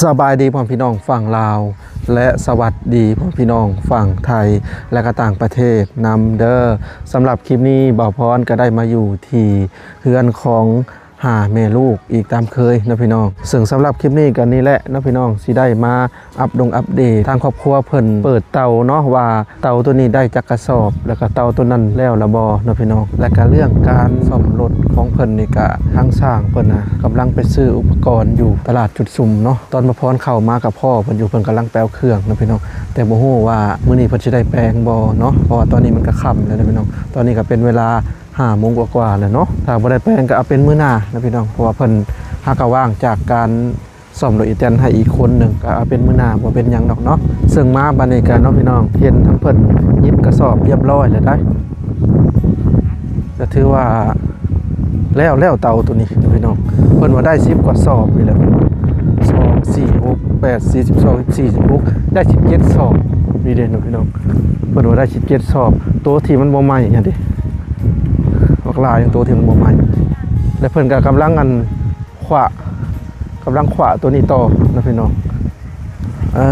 ສະບາຍດີພໍ່ແມ່ພີ່ນ້ອງຝັ່ງລາວ ແລະ ສະຫວັດດີພໍ່ແມ່ພີ່ນ້ອງຝັ່ງໄທ ແລະ ກໍຕ່າງປະເທດນຳເດີ. ສຳລັບຄລິບນີ້ ບ່າວພອນກໍໄດ້ມາຢູ່ທີ່ເຮືອນຂອງຫ້າແມ່ລູກອີກຕາມເຄີຍເນາະພີ່ນ້ອງ. ເຊິ່ງສຳລັບຄລິບນີ້ກໍນີ້ແຫຼະເນາະພີ່ນ້ອງ ຊິໄດ້ມາອັບດົງອັບເດດ ທາງຄອບຄົວເພິ່ນເປີດເຕົາເນາະ ວ່າເຕົາໂຕນີ້ໄດ້ຈັກກະສອບ ແລ້ວກໍເຕົາໂຕນັ້ນແລ້ວລະບໍ່ເນາະພີ່ນ້ອງ. ແລ້ວກໍເລື່ອງການສ້ອມລົດຂອງເພິ່ນນີ້ ກໍທາງຊ່າງເພິ່ນນະ ກຳລັງໄປຊື້ອຸປະກອນຢູ່ຕະຫຼາດຈຸດຊຸມເນາະ. ຕອນບ່າວພອນເຂົ້າມາກໍພໍ້ເພິ່ນຢູ່ ເພິ່ນກຳລັງໄປເອົາເຄື່ອງເນາະພີ່ນ້ອງ. ແຕ່ບໍ່ຮູ້ວ່າມື້ນີ້ເພິ່ນຊິໄດ້ແປງບໍ່ເນາະ ເພາະວ່າຕອນນີ້ມັນກໍຄ່ຳແລ້ວເນາະພີ່ນ້ອງ. ຕອນນີ້ກໍເປັນເວລາຫ້າໂມງກວ່າໆແລ້ວເນາະ. ຖ້າບໍ່ໄດ້ແປງກໍເອົາເປັນມື້ໜ້າເນາະພີ່ນ້ອງ ເພາະວ່າເພິ່ນຫາກໍວ່າງຈາກການ ສ້ອມລົດອີແຕນໃຫ້ອີກຄົນໜຶ່ງ ກໍເອົາເປັນມື້ໜ້າ ບໍ່ເປັນຫຍັງດອກເນາະ. ເຊິ່ງມາບາດນີ້ກໍເນາະພີ່ນ້ອງ ເຫັນທາງເພິ່ນຫຍິບກະສອບຮຽບຮ້ອຍແລ້ວໄດ໋ ກໍຖືວ່າແລ້ວ ແລ້ວເຕົາໂຕນີ້ພີ່ນ້ອງ. ເພິ່ນວ່າໄດ້ສິບກວ່າສອບນີ້ແຫຼະ ສອງ ສີ່ ຫົກ ແປດ ສິບ ສິບສອງ ສິບສີ່ ສິບຫົກ ໄດ້ສິບເຈັດສອບນີ້ເດ້ເນາະພີ່ນ້ອງ. ເພິ່ນວ່າໄດ້ສິບເຈັດສອບ ໂຕທີ່ມັນບໍ່ໃໝ່ຫັ້ນເດ້ ບັກຫຼາຍ ໂຕທີ່ມັນບໍ່ໃໝ່. ແລະ ເພິ່ນກໍກຳລັງ ອັນ ຂວາ ກຳລັງຂວາໂຕນີ້ຕໍ່ເນາະພີ່ນ້ອງ. ເອີ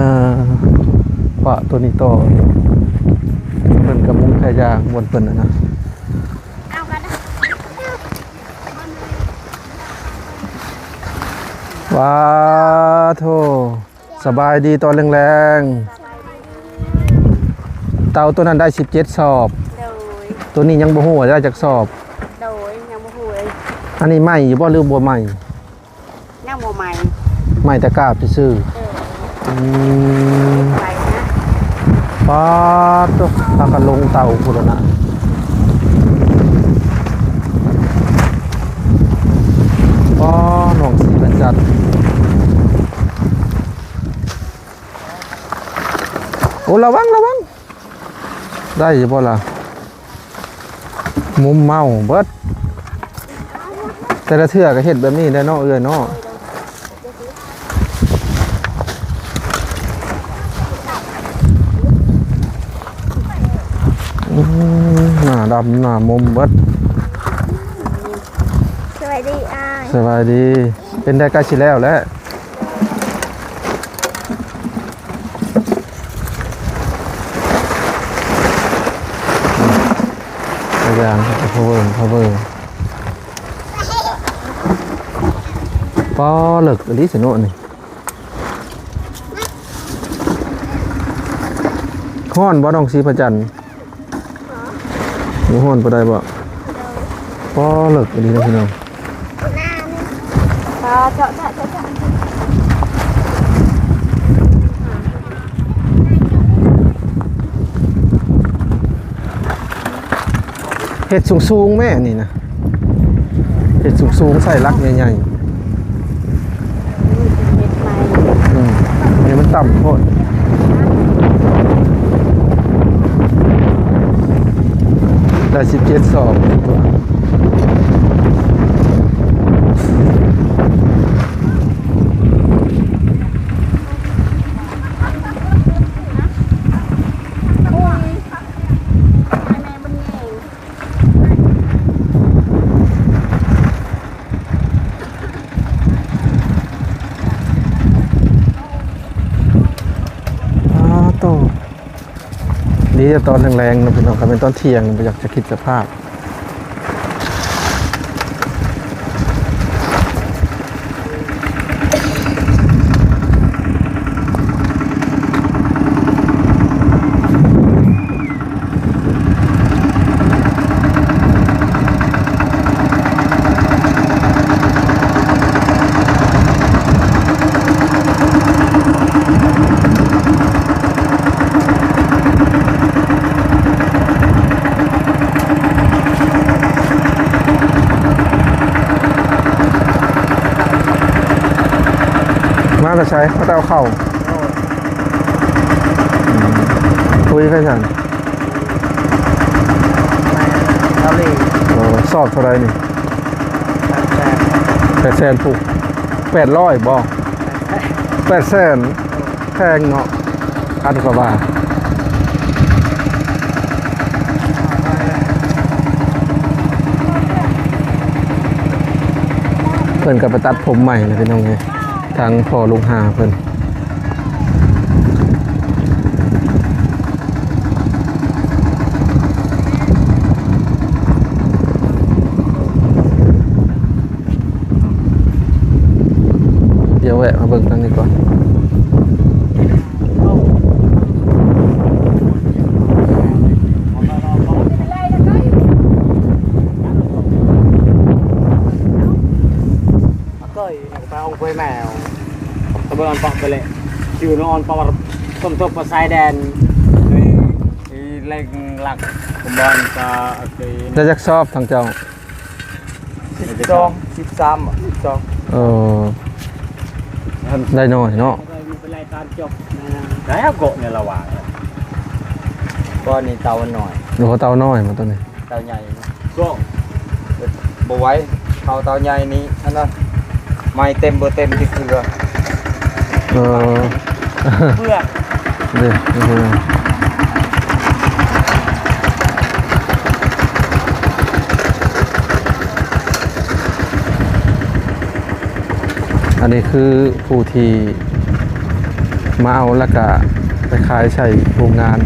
ຂວາໂຕນີ້ຕໍ່ ເພິ່ນກະມຸງແພຢາງບ່ອນເພິ່ນຫັ້ນນະ. ວ້າໂທ້ ສະບາຍດີຕອນແລງໆ. ເຕົາໂຕນັ້ນໄດ້ສິບເຈັດສອບ. ໂດຍ. ໂຕນີ້ຍັງບໍ່ຮູ້ວ່າໄດ້ຈັກສອບ. ໂດຍ ຍັງບໍ່ຮູ້ເລີຍ. ອັນນີ້ໃໝ່ຢູ່ບໍ່ ຫຼືບໍ່ໃໝ່? ຍັງບໍ່ໃໝ່ ໃໝ່ແຕ່ກາບຊື່ໆ. ເອີ ອືມ ໄປນະ. ປາດໂທ້ ພາກັນລົງເຕົາພຸ້ນລະນະ. ປ້າ ນ້ອງສີພະຈັນ ໂອ້ ລະວັງ ລະວັງ. ໄດ້ຢູ່ບໍ່ລະ? ມຸມເມົາເບິດ. ແຕ່ລະເທື່ອກໍເຮັດແບບນີ້ແຫຼະເນາະ ເອື້ອຍເນາະ. ອືມ ໜ້າດຳໜ້າມົມເບິດ. ສະບາຍດີອ້າຍ. ສະບາຍດີ. ເປັນໃດ ໃກ້ຊິແລ້ວແລ້ວ? ພະເບິ່ງ ພະເບິ່ງ ພະເບິ່ງ. ປ້າ ເລິກອີ່ຫຼີຊະເນາະນີ້. ຮ້ອນບໍ່ ນ້ອງສີພະຈັນ? ບໍ່ຮ້ອນປານໃດບໍ່? ໂດຍ. ປ້າ ເລິກອີ່ຫຼີເນາະພີ່ນ້ອງ. ເຈາະ ເຈາະ ເຈາະ ເຈາະ. ເຮັດສູງໆແມ້ນີ້ນະ. ເຮັດສູງໆ ໃສ່ຫຼັກໃຫຍ່ໆ. ເຮັດໃໝ່. ອືມ ນີ້ມັນຕ່ຳໂພດ. ໄດ້ສິບເຈັດສອບ. ໂອ້ຍ ແມ່ ແມ່ ເບິ່ງແຍງ. ອ້າໂຕ ດີແຕ່ຕອນແລງໆເນາະພີ່ນ້ອງ, ຄັນແມ່ນຕອນທ່ຽງບໍ່ຢາກຈະຄິດສະພາບ. ມາແຕ່ໃສ? ມາແຕ່ເອົາເຂົ້າ. ໂດຍ. ອືມ ປຸ໋ຍໄປຊັ້ນ? ເກົາຫຼີ. ເອີ ສອບເທົ່າໃດນີ້? ແປດແສນ. ແປດແສນພຸ້ນ. ແປດຮ້ອຍບໍ່? ແປດແສນ. ແພງເນາະ ພັນກວ່າບາດ. ເພິ່ນກໍໄປຕັດຜົມໃໝ່ແລ້ວ ພີ່ນ້ອງເອີຍ. ທາງພໍ່ລູກຫ້າເພິ່ນ ດຽວແວະມາເບິ່ງທາງນີ້ກ່ອນ. ອາເກີຍ ໄປອອງເຜີຍແມວ ຕະບອນປະໄປເລຍ ຢູ່ນອນປະວັດສົມທົບປະຊາຍແດນ ນີ້ ອີເລັງຫຼັກ ຕະບອນປະເກີຍ ໄດ້ຈັກຊອບທາງເຈົ້າ? ສິບສອງ ສິບສາມ ສິບສອງ ເອີ ໄດ້ໜ້ອຍເນາະ ໄດ້ເກາະໃນລະຫວ່າງ ບໍ່ ນີ້ເຕົານ້ອຍ ໂອ້ ເຕົານ້ອຍ ມາຕົວນີ້ ເຕົາໃຫຍ່ ຊ່ວງ ບໍ່ໄຫວ ເຂົາເຕົາໃຫຍ່ນີ້ ອັນນັ້ນ ໄມ້ເຕັມບໍ່ເຕັມຈັກເທື່ອ ເອີ ເບືອກ ເດ້ ອັນນີ້ຄືຜູ້ທີ່ມາເອົາ ແລ້ວກະໄປຂາຍໃສ່ໂຮງງານ.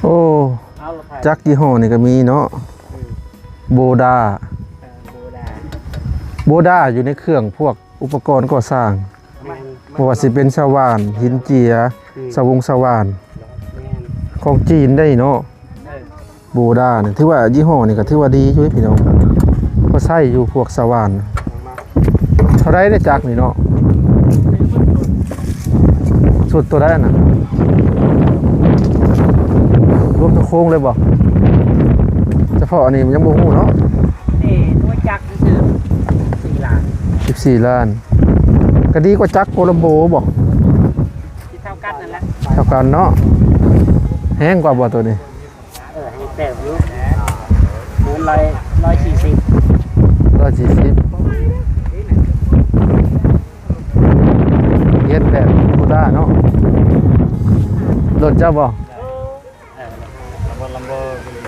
ໂອ້ ຈັກຍີ່ຫໍ້ນີ້ກໍມີເນາະ ໂບດາ ໂບດາຢູ່ໃນເຄື່ອງພວກອຸປະກອນກໍ່ສ້າງ ບໍ່ວ່າຊິເປັນສະຫວ່ານ ຫີນເຈຍ ສະວົງສະຫວ່ານ ຂອງຈີນໄດ໋ເນາະ. ໂບດານີ້ ຖືວ່າຍີ່ຫໍ້ນີ້ກໍຖືວ່າດີຢູ່ເດ້ພີ່ນ້ອງ ພໍໃຊ້ຢູ່ພວກສະຫວ່ານ. ເທົ່າໃດໄດ້ຈັກນີ້ເນາະ? ຊຸດຕົວໃດນະ? ລວມທັງໂຄງເລີຍບໍ່? ສະເພາະອັນນີ້ຍັງບໍ່ຮູ້ເນາະ. ນີ້ຕົວຈັກຊື່ໆ ສິບສີ່ລ້ານ ສິບສີ່ລ້ານ ກໍດີກວ່າຈັກໂກລັມໂບບໍ່? ເທົ່າກັນນັ້ນແຫຼະ ເທົ່າກັນເນາະ. ແຮງກວ່າບໍ່ຕົວນີ້? ເອີ ໃຫ້ແຕກຢູ່ ເກີນຮ້ອຍ ຮ້ອຍສີ່ສິບ ຮ້ອຍສີ່ສິບ ເຮັດແບບໂບດາເນາະ. ລົດເຈົ້າບໍ່? ເອີ ລຳໂບ ລຳໂບ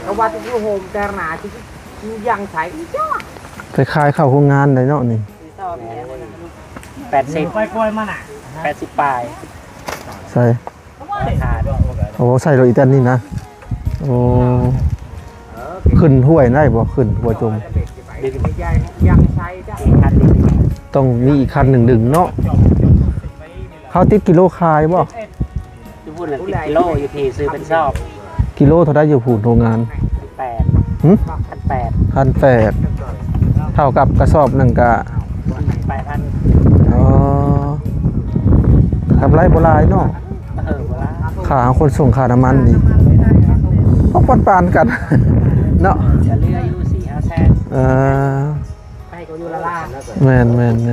ກະວ່າຊິໂຮມແຕ່ໜ້າຊິຍັງໃສ່ອີກເຈົ້າ ໄປຂາຍເຂົ້າໂຮງງານໄດ້ເນາະນີ້. ແປດສິບ ແປດສິບປາຍ ໃສ່ ໂອ້ ໃສ່ລົດອີແຕນນີ້ນະ. ໂອ້ ຂຶ້ນຫ້ວຍໄດ້ບໍ່? ຂຶ້ນຫ້ວຍຈົມ ຕ້ອງມີອີກຄັນໜຶ່ງດຶງເນາະ. ເຂົາຕິດກິໂລຂາຍບໍ່? ຢູ່ພຸ້ນລະ ກິໂລ ຢູ່ພີ້ຊື້ເປັນຊອບ. ກິໂລເທົ່າໃດຢູ່ພຸ້ນໂຮງງານ? ພັນແປດ ຫຶ? ພັນແປດ ພັນແປດ ເທົ່າກັບກະສອບໜຶ່ງກະ ແປດພັນ. ອໍ ກຳໄລບໍ່ຫຼາຍເນາະ. ເອີ ບໍ່ຫຼາຍ ຄ່າຂົນສົ່ງ ຄ່ານ້ຳມັນນີ້ ພໍປານໆກັນເນາະ ຈະເຫຼືອຢູ່ສີ່ຫ້າແສນ. ເອີ ແມ່ນໆ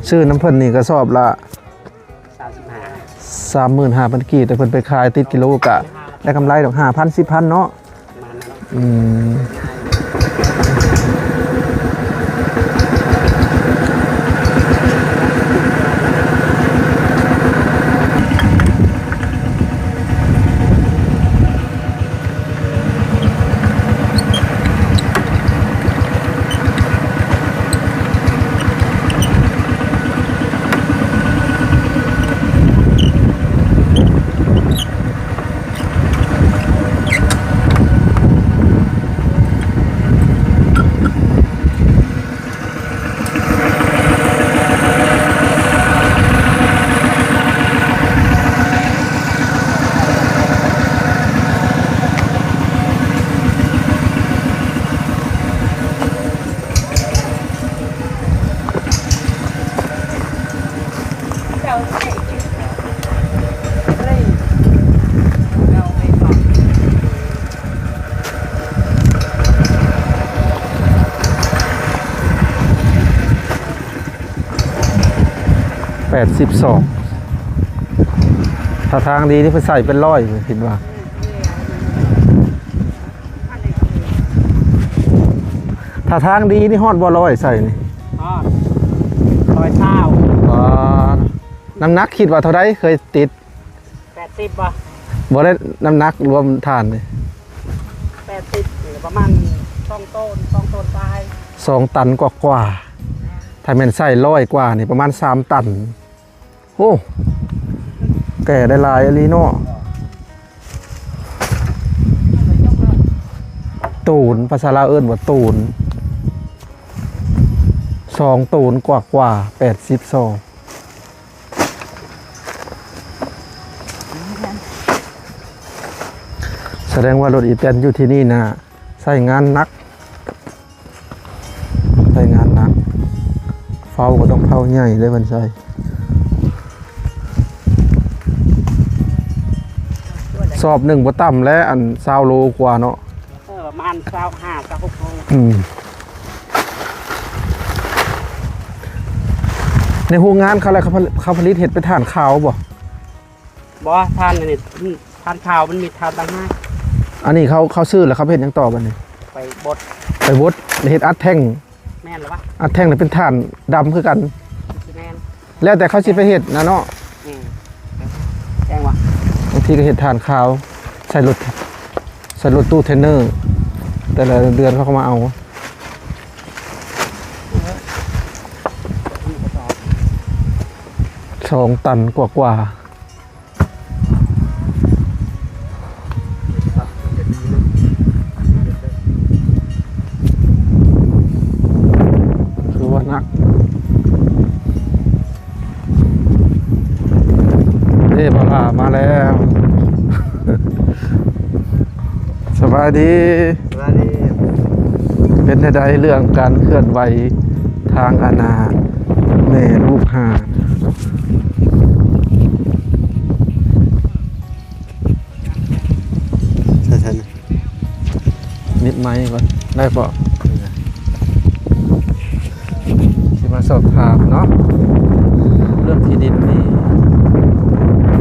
ໆ ຊື້ນຳເພິ່ນນີ້ກະສອບລະ ສາມສິບຫ້າ ສາມໝື່ນຫ້າພັນກີບ ແຕ່ເພິ່ນໄປຂາຍຕິດກິໂລກະໄດ້ກຳໄລດອກ ຫ້າພັນ ສິບພັນເນາະ. ອືມ. ດສິບສອງ ຖ້າທາງດີນີ້ເພິ່ນໃສ່ເປັນຮ້ອຍ ຄິດວ່າ ຖ້າທາງດີນີ້ຮອດບໍ່ ຮ້ອຍໃສ່ນີ້? ຮອດ ຮ້ອຍຊາວ. ອໍ ນ້ຳໜັກຄິດວ່າເທົ່າໃດ ເຄີຍຕິດ? ແປດສິບບໍ່? ບໍ່ໄດ້ ນ້ຳໜັກລວມຖ່ານນີ້ ແປດສິບ ປະມານສອງໂຕນ ສອງໂຕນປາຍ ສອງຕັນກວ່າໆ ຖ້າແມ່ນໃສ່ຮ້ອຍກວ່ານີ້ປະມານສາມຕັນ. ໂອ້ ແກ່ໄດ້ຫຼາຍອີ່ຫຼີເນາະ. ໂຕນ ພາສາລາວເອີ້ນວ່າໂຕນ ສອງໂຕນກວ່າໆ ແປດສິບສອງ. ສະແດງວ່າລົດອີແຕນຢູ່ທີ່ນີ້ນະ ໃຊ້ງານໜັກ ໃຊ້ງານໜັກ ເຝົ້າກໍຕ້ອງເຝົ້າໃຫຍ່ເດ້ເພິ່ນໃຊ້. ສອບໜຶ່ງບໍ່ຕ່ຳແລ້ວ ອັນ ຊາວໂລກວ່າເນາະ. ເອີ ປະມານຊາວຫ້າ ຊາວຫົກໂລ. ອືມ ໃນໂຮງງານເຂົາແຫຼະ ເຂົາ ເຂົາຜະລິດເຮັດເປັນຖ່ານຂາວບໍ່? ບໍ່ ຖ່ານອັນນີ້ ຖ່ານຂາວມັນມີຖ່ານຕ່າງຫາກ. ອັນນີ້ເຂົາ ເຂົາຊື້ແລ້ວເຂົາໄປເຮັດຫຍັງຕໍ່ບັດນີ້? ໄປບົດ ໄປບົດ ໄປເຮັດອັດແທ່ງ. ແມ່ນລະວະ ອັດແທ່ງນີ້ເປັນຖ່ານດຳຄືກັນ. ແມ່ນ ແລ້ວແຕ່ເຂົາຊິໄປເຮັດນະເນາະ. ອືມ ແພງວະ ບາງທີກໍເຮັດຖ່ານຂາວ ໃສ່ລົດ ໃສ່ລົດຕູ້ເທຣນເນີ ແຕ່ລະເດືອນເຂົາກໍມາເອົາ. ສອງຕັນກວ່າໆ. ຄືວ່າໜັກເດ້. ບ່າວຫຼ້າມາແລ້ວ ສະບາຍດີ. ສະບາຍດີ. ເປັນແນວໃດເລື່ອງການເຄື່ອນໄຫວທາງ ອັນນ່າ ແມ່ລູກຫ້າ? ໃສ່ໆ ມິດໄມກ່ອນ ໄດ້ບໍ່? ຊິມາສອບຖາມເນາະ ເລື່ອງທີ່ດິນນີ້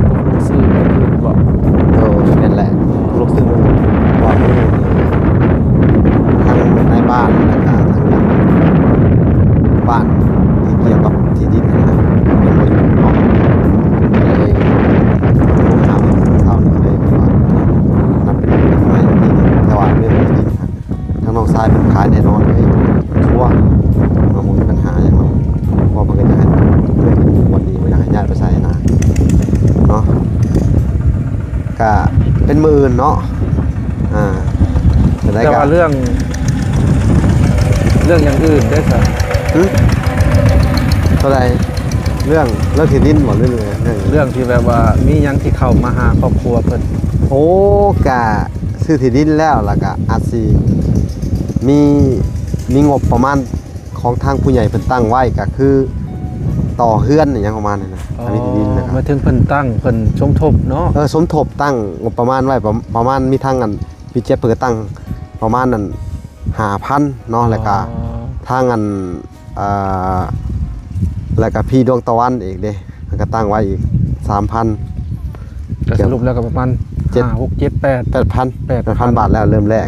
ບໍ່ຮູ້ຊື່ຜູ້ອື່ນບໍ່? ໂດຍ ແມ່ນແຫຼະ ບໍ່ຮູ້ຊື່ຜູ້ອື່ນ ເພາະວ່າມີທາງນາຍບ້ານ ແລ້ວກະທາງບ້ານທີ່ກ່ຽວກັບທີ່ດິນຫັ້ນນະ ເພິ່ນບໍ່ຢູ່ເນາະ ກໍເລີຍໂທຫາເພິ່ນເຊົ້ານີ້ ເລີຍເພິ່ນວ່ານັບເປັນໝາຍທີ່ດິນ ແຕ່ວ່າເລື່ອງທີ່ດິນ ທາງນ້ອງຊາຍເພິ່ນຂາຍແນ່ນອນເລີຍ ຊັວ ບໍ່ມີບັນຫາຫຍັງດອກ ເພາະວ່າເພິ່ນກໍຢາກໃຫ້ເພິ່ນຢູ່ບ່ອນນີ້ ບໍ່ຢາກໃຫ້ຍ້າຍໄປໃສນະ ເນາະ ກະເປັນມື້ອື່ນເນາະ ອ່າ ແຕ່ວ່າເລື່ອງ ເລື່ອງຢ່າງອື່ນເດ້ຊະ ຫຶ ເທົ່າໃດ? ເລື່ອງ ເລື່ອງທີ່ດິນບໍ່ ຫຼືເລື່ອງ ເລື່ອງທີ່ແບບວ່າມີຫຍັງທີ່ເຂົ້າມາຫາຄອບຄົວເພິ່ນ? ໂອ້ ກະ ຊື້ທີ່ດິນແລ້ວ ແລ້ວກະອາດຊິມີ ມີງົບປະມານຂອງທາງຜູ້ໃຫຍ່ເພິ່ນຕັ້ງໄວ້ ກະຄືຕໍ່ເຮືອນອີ່ຫຍັງປະມານນັ້ນນະ ອໍ ອັນນີ້ທີ່ດິນນະ ໝາຍເຖິງເພິ່ນຕັ້ງ ເພິ່ນສົມທົບເນາະ ເອີ ສົມທົບຕັ້ງງົບປະມານໄວ້ ປະ ປະມານມີທັງອັນ ປີເຈັດເພິ່ນກໍຕັ້ງປະມານນັ້ນຫ້າພັນເນາະ ອໍ ແລ້ວກະທາງອັນ ອ່າ ແລ້ວກະພີ່ດວງຕາວັນອີກເດ້ ເພິ່ນກໍຕັ້ງໄວ້ອີກສາມພັນ ກໍສະຫຼຸບແລ້ວກໍປະມານເຈັດ ຫ້າ ຫົກ ເຈັດ ແປດ ແປດພັນ ແປດພັນບາດແລ້ວເລີ່ມແລກ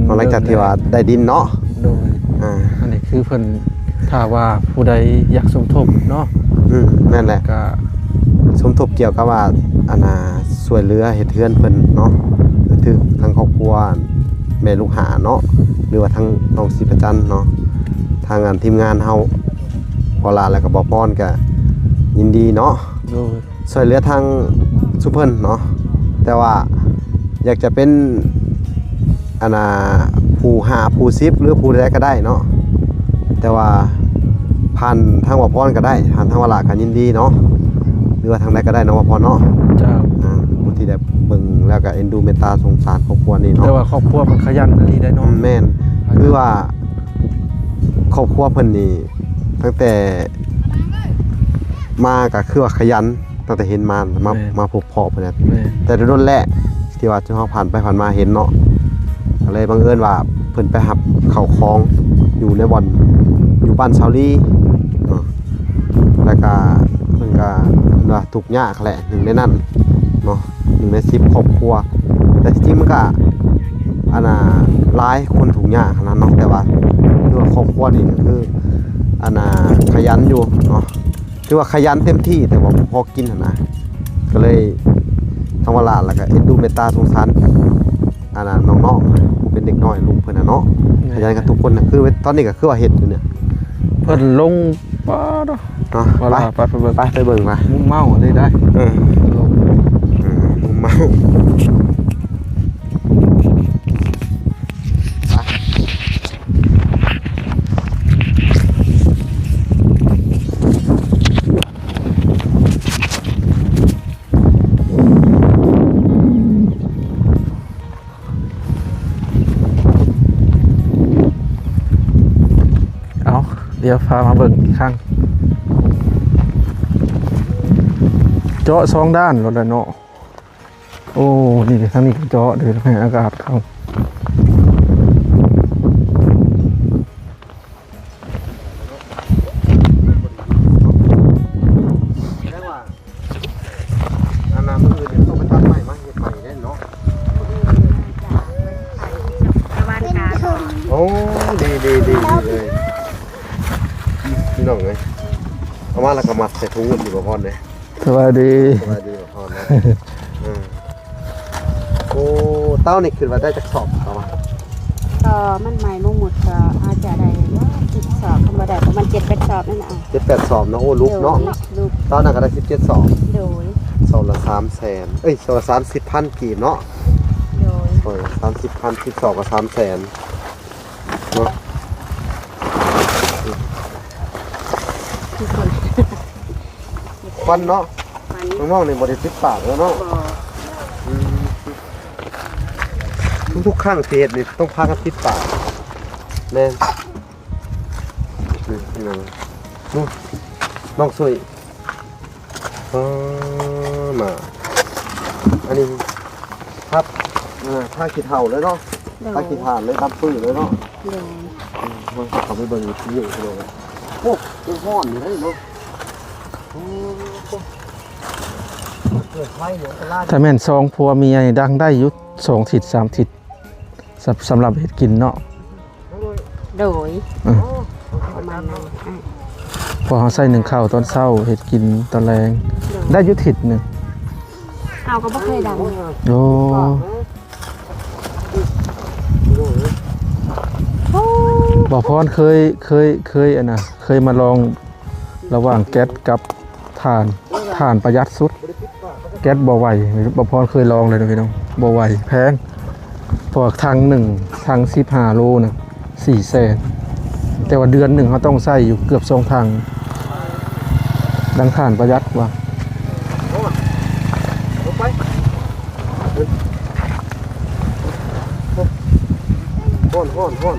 ອືມ ຫຼັງຈາກທີ່ວ່າໄດ້ດິນເນາະ ໂດຍ ອ່າ ອັນນີ້ຄືເພິ່ນ ຖ້າວ່າຜູ້ໃດຢາກສົມທົບເນາະ ອືມ ແມ່ນແຫຼະ ກໍສົມທົບກ່ຽວກັບວ່າ ອັນນ່າ ຊ່ວຍເຫຼືອເຮັດເຮືອນເພິ່ນເນາະ ຖືກທາງຄອບຄົວແມ່ລູກຫ້າເນາະ ຫຼືວ່າທາງນ້ອງສີປະຈັນເນາະ ທາງອັນທີມງານເຮົາ ພໍ່ຫຼ້າ ແລ້ວກໍບ່າວພອນ ກໍຍິນດີເນາະ ໂດຍ ຊ່ວຍເຫຼືອທາງຊຸມເພິ່ນເນາະ ແຕ່ວ່າຢາກຈະເປັນ ອັນນ່າ ຜູ້ຫ້າ ຜູ້ສິບ ຫຼືຜູ້ໃດກໍໄດ້ເນາະ ແຕ່ວ່າຜ່ານທາງບ່າວພອນກໍໄດ້ ຜ່ານທາງບ່າວຫຼ້າກໍຍິນດີເນາະ ຫຼືວ່າທາງໃດກໍໄດ້ເນາະບ່າວພອນເນາະ ເຈົ້າ ອ່າ ຜູ້ທີ່ໄດ້ເບິ່ງແລ້ວກໍເອັນດູເມດຕາສົງສານຄອບຄົວນີ້ເນາະ ແຕ່ວ່າຄອບຄົວເພິ່ນຂະຫຍັນອີ່ຫຼີໄດ໋ເນາະ ອືມ ແມ່ນ ຂະຫຍັນ ຄືວ່າຄອບຄົວເພິ່ນນີ້ ຕັ້ງແຕ່ມາກໍຄືວ່າຂະຫຍັນ ຕັ້ງແຕ່ເຫັນມາ ມາ ແມ່ນ ມາພົບພໍ້ເພິ່ນແຫຼະ ແມ່ນ ແຕ່ດົນແລ້ວທີ່ວ່າເຮົາຜ່ານໄປຜ່ານມາເຫັນເນາະ ກໍເລີຍບັງເອີນວ່າເພິ່ນໄປຮັບເຂົ້າຂອງຢູ່ໃນບ່ອນ ຢູ່ບ້ານຊາວລີເນາະ ແລ້ວກໍເພິ່ນ ກະ ເພິ່ນວ່າທຸກຍາກແຫຼະ ໜຶ່ງໃນນັ້ນເນາະ ໜຶ່ງໃນສິບຄອບຄົວ. ແຕ່ທີ່ຈິງມັນກະ ອັນນ່າ ຫຼາຍຄົນທຸກຍາກຫັ້ນນະເນາະ ແຕ່ວ່າຄືວ່າຄອບຄົວນີ້ກະຄື ອັນນ່າ ຂະຫຍັນຢູ່ເນາະ ຖືວ່າຂະຫຍັນເຕັມທີ່ ແຕ່ວ່າບໍ່ພໍກິນຫັ້ນນະ. ກະເລີຍທຳມະດາ ແລ້ວກະເອັນດູເມດຕາສົງສານ ອັນນ່າ ນ້ອງໆ ຜູ້ເປັນເດັກນ້ອຍ ລູກເພິ່ນນະເນາະ. ແມ່ນ ຂະຫຍັນກັນທຸກຄົນນະ ຄືຕອນນີ້ກະຄືວ່າເຮັດຢູ່ນີ້ ເພິ່ນລົງ ປາດເນາະ ໄປ ໄປ ໄປເບິ່ງ ໄປ ໄປເບິ່ງ ໄປ ມຸມເມົາເລີຍໄດ໋. ເອີ ມຸມເມົາ. ເອົາ ດຽວພາມາເບິ່ງອີກຄັ້ງ ເຈາະສອງດ້ານໂລດແຫຼະເນາະ. ໂອ້ ນີ້ ທາງນີ້ກະເຈາະ ເດີ ໃຫ້ອາກາດເຂົ້າ. ອັນນັ້ນ ມື້ອື່ນຕ້ອງໄປຕັດໄມ້ມາເຮັດໃໝ່ເດ້ເນາະ. ໂອ້ ດີໆໆໆ ເລີຍ ພີ່ນ້ອງເອີຍ. ເອົາມາແລ້ວກະມັດໃສ່ຖົງເງິນຢູ່ບໍ່ພອນເດ້. ສະບາຍດີ ສະບາຍດີ ເອີ ໂອ້ ເຕົ້ານີ້ຄິດວ່າໄດ້ຈັກສອບ ເຕົ້າວ່າ? ກໍມັນໃໝ່ໝົດໆ ກໍອາດຈະໄດ້ສິບສອບ ຄັນບໍ່ໄດ້ປະມານເຈັດແປດສອບນັ້ນນະ. ເຈັດແປດສອບເນາະ. ໂອ້ ລຸກເນາະ ລຸກ ຕອນນັ້ນກໍໄດ້ສິບເຈັດສອບ. ໂດຍ ສອບລະສາມແສນ ເອີຍ ສອບລະສາມສິບພັນກີບເນາະ. ໂດຍ ສອບລະສາມສິບພັນ ສິບສອບກໍສາມແສນເນາະ. ຄວັນເນາະ ຄວັນ ນ້ອງໆ ນີ້ບໍ່ໄດ້ປິດປາກເລີຍເນາະ. ບໍ່ ອືມ ທຸກໆ ຄັ້ງທີ່ເຮັດນີ້ຕ້ອງພາກັນປິດປາກ. ແມ່ນ ນີ້ພີ່ນ້ອງ ນີ້ ນ້ອງ ນ້ອງ ຊ່ວຍ ເອີ ມາ ອັນນີ້ພັບ ເອີ ພາຂີ້ເຖົ້າເລີຍເນາະ. ໂດຍ ພາຂີ້ຖ່ານເລີຍ ດຳປຶ້ເລີຍເນາະ. ໂດຍ ອືມ ເຮົາເຂົ້າໄປເບິ່ງຢູ່ທີ່ນີ້ພີ່ນ້ອງ. ໂອ້ ຍັງຮ້ອນຢູ່ເດ້ເນາະ. ໂອ້ ເປີດໄຟຢູ່ຕະຫຼາດ. ຖ້າແມ່ນສອງຜົວເມຍນີ້ ດັງໄດ້ຢູ່ສອງທິດສາມທິດ ສຳ ສຳລັບເຮັດກິນເນາະ. ໂດຍ ອືມ ປະມານນັ້ນ. ອືມ ເພາະເຮົາໃສ່ໜຶ້ງເຂົ້າຕອນເຊົ້າ ເຮັດກິນຕອນແລງ ໂດຍ ໄດ້ຢູ່ທິດໜຶ່ງ. ເຮົາກໍບໍ່ເຄີຍດັງ. ໂອ້ ບໍ່ພອນເຄີຍ ເຄີຍ ເຄີຍ ອັນນ່າ ເຄີຍມາລອງ ລະຫວ່າງແກັສກັບຖ່ານ ຖ່ານປະຢັດສຸດ. ແກັສບໍ່ໄຫວ ບໍ່ພອນເຄີຍລອງເລີຍນະພີ່ນ້ອງ ບໍ່ໄຫວ ແພງ. ເພາະວ່າຖັງໜຶ່ງ ຖັງສິບຫ້າໂລນະ ສີ່ແສນ ແຕ່ວ່າເດືອນໜຶ່ງເຮົາຕ້ອງໃຊ້ຢູ່ເກືອບສອງຖັງ ດັ່ງຖ່ານປະຢັດວ່າ. ຮ້ອນ ຮ້ອນ ຮ້ອນ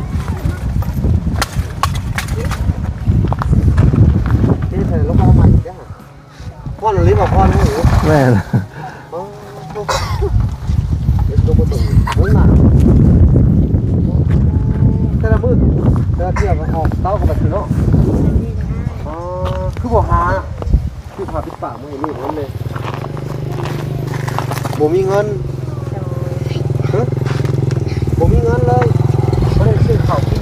ນີ້ໃສ່ລົງມາໃໝ່ເດ້. ຮ້ອນອີ່ຫຼີບໍ່ ຮ້ອນອີ່ຫຼີ. ແມ່ນ ອໍ ໂອ້ ເຮັດຕົວບໍ່ຕົງ ໂອ້ ໜາວ ແຕ່ລະມື້ ແຕ່ລະເທື່ອກໍອອກເຕົາກໍໄປຄືເນາະ. ອໍ ຄືບໍ່ຫາ ຄືຫາປິດປາກມື້ນີ້ເພິ່ນເດ້ ບໍ່ມີເງິນ. ຮະ ບໍ່ມີເງິນເລີຍ ບໍ່ໄດ້ຊື້ເຂົ້າກິນ.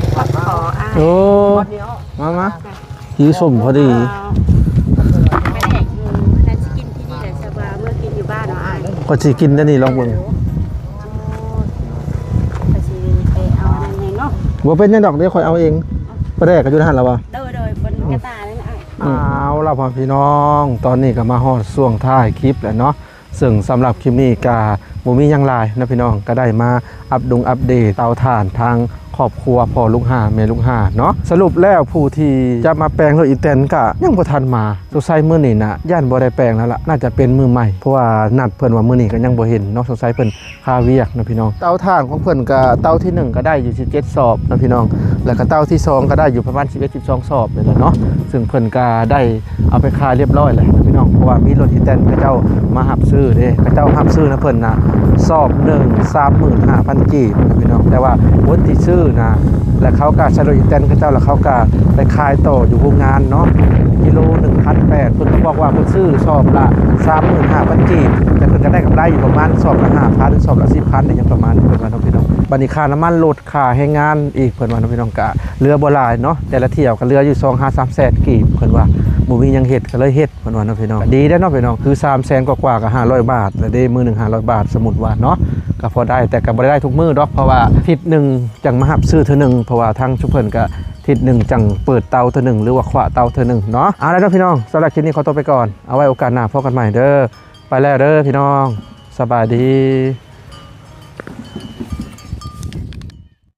ໂອ້ ມາ ມາ ຫິວສົມພໍດີ. ປາແດກຢູ່ ນັ້ນຊິກິນທີ່ນີ້ແຫຼະ ຊະວ່າເມື່ອກິນຢູ່ບ້ານເນາະອ້າຍ. ຂ້ອຍຊິກິນແນວນີ້ລອງເບິ່ງ. ໂອ້ ຂ້ອຍຊິໄປເອົາອັນນັ້ນໃຫ້ເນາະ. ບໍ່ເປັນຫຍັງດອກ ດຽວຂ້ອຍເອົາເອງ. ປາແດກກໍຢູ່ຫັ້ນລະວະ? ໂດຍ ໂດຍ ບົນກະຕ່ານັ້ນອ້າຍ. ອືມ ເອົາລະພໍ່ພີ່ນ້ອງ ຕອນນີ້ກໍມາຮອດຊ່ວງທ້າຍຄລິບແລ້ວເນາະ. ເຊິ່ງສຳລັບຄລິບນີ້ກະບໍ່ມີຫຍັງຫຼາຍເນາະພີ່ນ້ອງ ກະໄດ້ມາອັບດົງອັບເດດເຕົາຖ່ານທາງຄອບຄົວພໍ່ລູກຫ້າແມ່ລູກຫ້າເນາະ. ສະຫຼຸບແລ້ວຜູ້ທີ່ຈະມາແປງລົດອີແຕນກະຍັງບໍ່ທັນມາ ສົງໄສມື້ນີ້ນະ ຢ້ານບໍ່ໄດ້ແປງແລ້ວລະ ໜ້າຈະເປັນມື້ໃໝ່ ເພາະວ່ານັດເພິ່ນວ່າມື້ນີ້ກະຍັງບໍ່ເຫັນເນາະ ສົງໄສເພິ່ນຄາວຽກເນາະພີ່ນ້ອງ. ເຕົາຖ່ານຂອງເພິ່ນກະເຕົາທີໜຶ່ງກະໄດ້ຢູ່ສິບເຈັດສອບເນາະພີ່ນ້ອງ ແລ້ວກະເຕົາທີສອງກະໄດ້ຢູ່ປະມານສິບເອັດ ສິບສອງສອບນີ້ແຫຼະເນາະ ເຊິ່ງເພິ່ນກະໄດ້ ເອົາໄປຂາຍລຽບຮ້ອຍແລ້ວພີ່ນ້ອງ ເພາະວ່າມີລົດອີແຕນເຂົາເຈົ້າມາຮັບຊື້ເດ້ ເຂົາເຈົ້າຮັບຊື້ນຳເພິ່ນນະ ສອບໜຶ່ງ ສາມໝື່ນຫ້າພັນກີບພີ່ນ້ອງ ແຕ່ວ່າຄົນທີ່ຊື້ນະ ແລ້ວເຂົາກໍໃຊ້ລົດອີແຕນເຂົາເຈົ້າ ແລ້ວເຂົາກໍໄປຂາຍຕໍ່ຢູ່ໂຮງງານເນາະ ກິໂລໜຶ່ງພັນແປດ ເພິ່ນກໍບອກວ່າເພິ່ນຊື້ສອບລະສາມໝື່ນຫ້າພັນກີບ ແຕ່ເພິ່ນກໍໄດ້ກຳໄລຢູ່ປະມານສອບລະຫ້າພັນ ສອບລະສິບພັນ ອີ່ຫຍັງປະມານນີ້ ເພິ່ນວ່າເນາະພີ່ນ້ອງ. ບັດນີ້ຄ່ານ້ຳມັນລົດ ຄ່າແຮງງານອີກ ເພິ່ນວ່າເນາະພີ່ນ້ອງ ກະເຫຼືອບໍ່ຫຼາຍເນາະ ແຕ່ລະຖ້ຽວກະເຫຼືອຢູ່ສອງຫາສາມແສນກີບ ເພິ່ນວ່າບໍ່ມີຫຍັງເຮັດກໍເລີຍເຮັດ ເພິ່ນວ່າເນາະພີ່ນ້ອງ. ກະດີແລ້ວເນາະພີ່ນ້ອງ ຄືສາມແສນກວ່າໆ ກະຫ້າຮ້ອຍບາດລະເດ້ ມື້ໜຶ່ງຫ້າຮ້ອຍບາດ ສົມມຸດວ່າເນາະ ກະພໍໄດ້ ແຕ່ກະບໍ່ໄດ້ທຸກມື້ດອກ ເພາະວ່າທິດໜຶ່ງຈັ່ງມາຮັບຊື້ເທື່ອໜຶ່ງ ເພາະວ່າທາງຊຸມເພິ່ນກະທິດໜຶ່ງຈັ່ງເປີດເຕົາເທື່ອໜຶ່ງ ຫຼືວ່າຂວາເຕົາເທື່ອໜຶ່ງເນາະ. ເອົາລະເນາະພີ່ນ້ອງ ສຳລັບຄລິບນີ້ຂໍຕົວໄປກ່ອນ ເອົາໄວ້ໂອກາດໜ້າພໍ້ກັນໃໝ່ເດີ້ ໄປແລ້ວເດີ້ພີ່ນ້ອງ ສະບາຍດີ.